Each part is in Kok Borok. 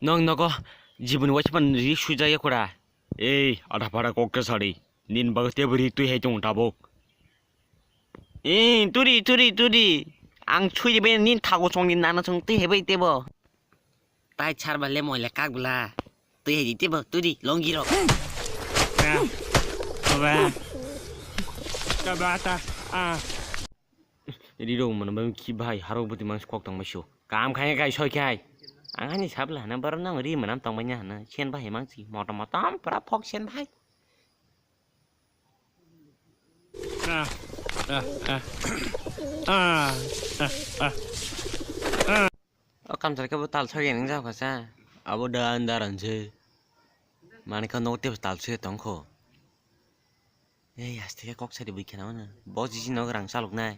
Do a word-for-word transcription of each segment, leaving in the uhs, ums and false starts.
Nong nogo jiboni waisa pan ri sujak ya kura. Ei, ada pada kok ke sari. Nin bagwi tebo ri twi hai tongo tabuk. Ei, turi, turi, turi. Ang sui de ben nin thago song ni nana song twi hai bai tebo. Tai char ba le moile kak bla. Twi hai di tebo, turi, longi rok. Ah. Kaba. Kaba ta. Ah. Rirok mano bai khi bai harok bwtwi mangsi kok tong bai su. Kam khai khai soi khai. Ang ani sabla hana baro nang ri manam tong bai hana. Sen bai mangsi motom motom pura phok sen bai. Ah, ah, ah. Ah, ah, ah. O kamchar khe bo tal soi nang jak kha sa. Abo da andar anse. Mani kha nok tep tal soi tong kho. Ei, aste khe kok sari bui kheno mano. Bo jiji nok rang chalok nai.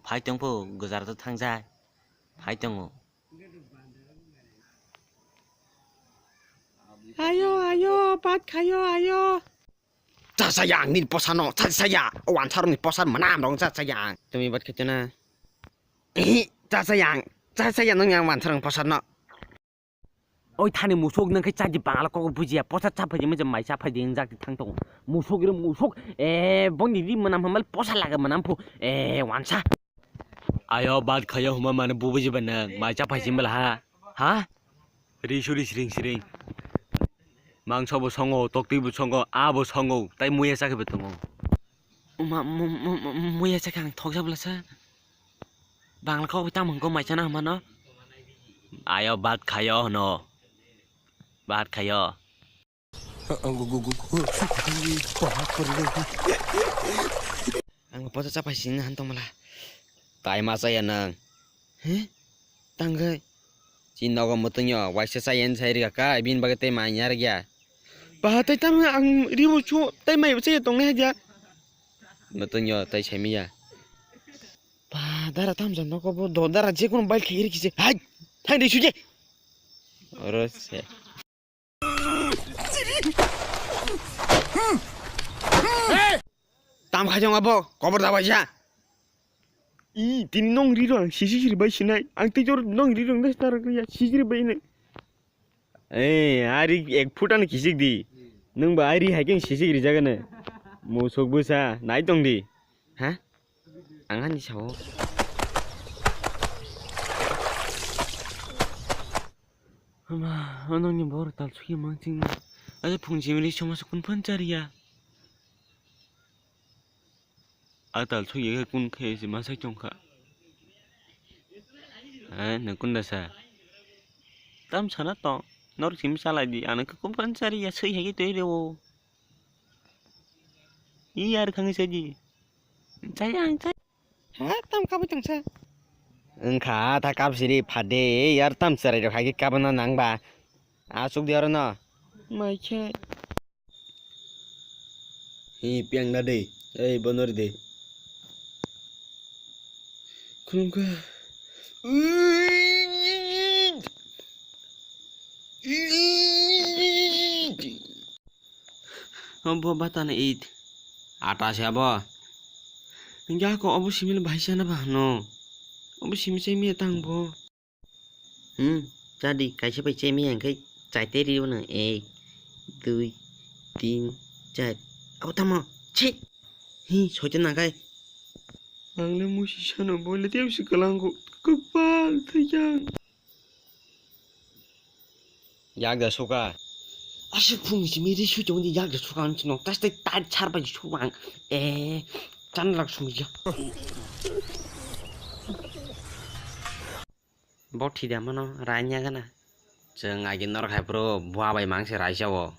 Phai tong pho, gwjar to thang jai. Phai tongo. Ayo, ayo, bat khayo, ayo. Cha cha yang ni posa no, cha cha ya. O answer ni posa manam rong cha cha yang. Tumi bat khaito na. Ehi, cha cha yang. Cha cha yang nang yang answer ni posa no. Oi thani musuk nang khe chaji bangala kok bujiya posa cha phaidi mujhe mai cha phaidi ingjak ti thang tongo. Musuk ri musuk, eh, boni ri manam hamal posa laga manam phu, eh, wansa. Ayo bat khayo huma mane bubuji ba nang mai cha phaisi mala ha. Ha? Ri suri siring siring. Mangso bo songo, toktwi bo songo, a bo songo, tai muya chakhe bo tongo. Ma, mu-, mu-, mu-, muya chakhe ang thokjak bwlasa. Bangla kok tamo hwnko mai chana hwnmano. Ayo bat khayo hwno. Bat khayo. Ang posa cha phaisi hwn tongmala. Tai ma chaya nang. He? Tangwi. Chini nogo mwtwngyo, waisa chaya hwn sai rwkha kha, bini bagwi tei mai ya rwkya. Ba, tei tamo ang ribo chu, tei maibo chaya tongnai hadia. Mwtwngyo, tei saimanya. Ba, dara tamo jani nogo bo, do dara je kono bai khe ri kise. Hai, hai ri suje. Oro se. Tam khai jong abo, kobor da baja. I, tini nong ri rong, sisi siri bai sinai. Ang tei jor nong ri rong, das tar ya, sisi ri bai nai. Ei, ari ek foot ano kisik di. Nung ba ari hai keng sisik ri jagana. Musuk busa, nai tong di. Ha? Ang ani sao. Ama, onong ni bor tal suki mangching. Aja phung jimri choma sukun phan chariya. A tal sui khe kun khe se ma sai chong kha. Eh, nang kun da sa. Tam sana tong. Nor sim salai di. Ano khe kum kan sari ya sui hai khe tei rewo. I yar khang se di. Chai ang chai. Ha, tam kabui tong sa. Wngkha ta kap siri phade yar tam chwrai rok hai khe kabana nang ba. Asuk di oro no. Mai khe. Hi, piang na de. Ei, bonor de. Khulumkha. Obo batana it. Ata se abo. Hingke ako obo simil bahai sana ba hano. Obo simil se miya tang bo. Hmm, chadi, kaisa bai chemi hingke chaite rio no. Ek, dui, tin, char. Abo tamo, chi. Hi, soite nakai. Ang le musi sano, bo le tebsi kalango. Kopal thajang. Yak da suka. Aswk phung simi ri su chong di yak da suka ang chino. Tas tai tai char bai su ang. Eh, chan lak sum ya. Bo thida mano, rain ya gana. Chwng agi norok hai phuru bua bai mang se raisa o.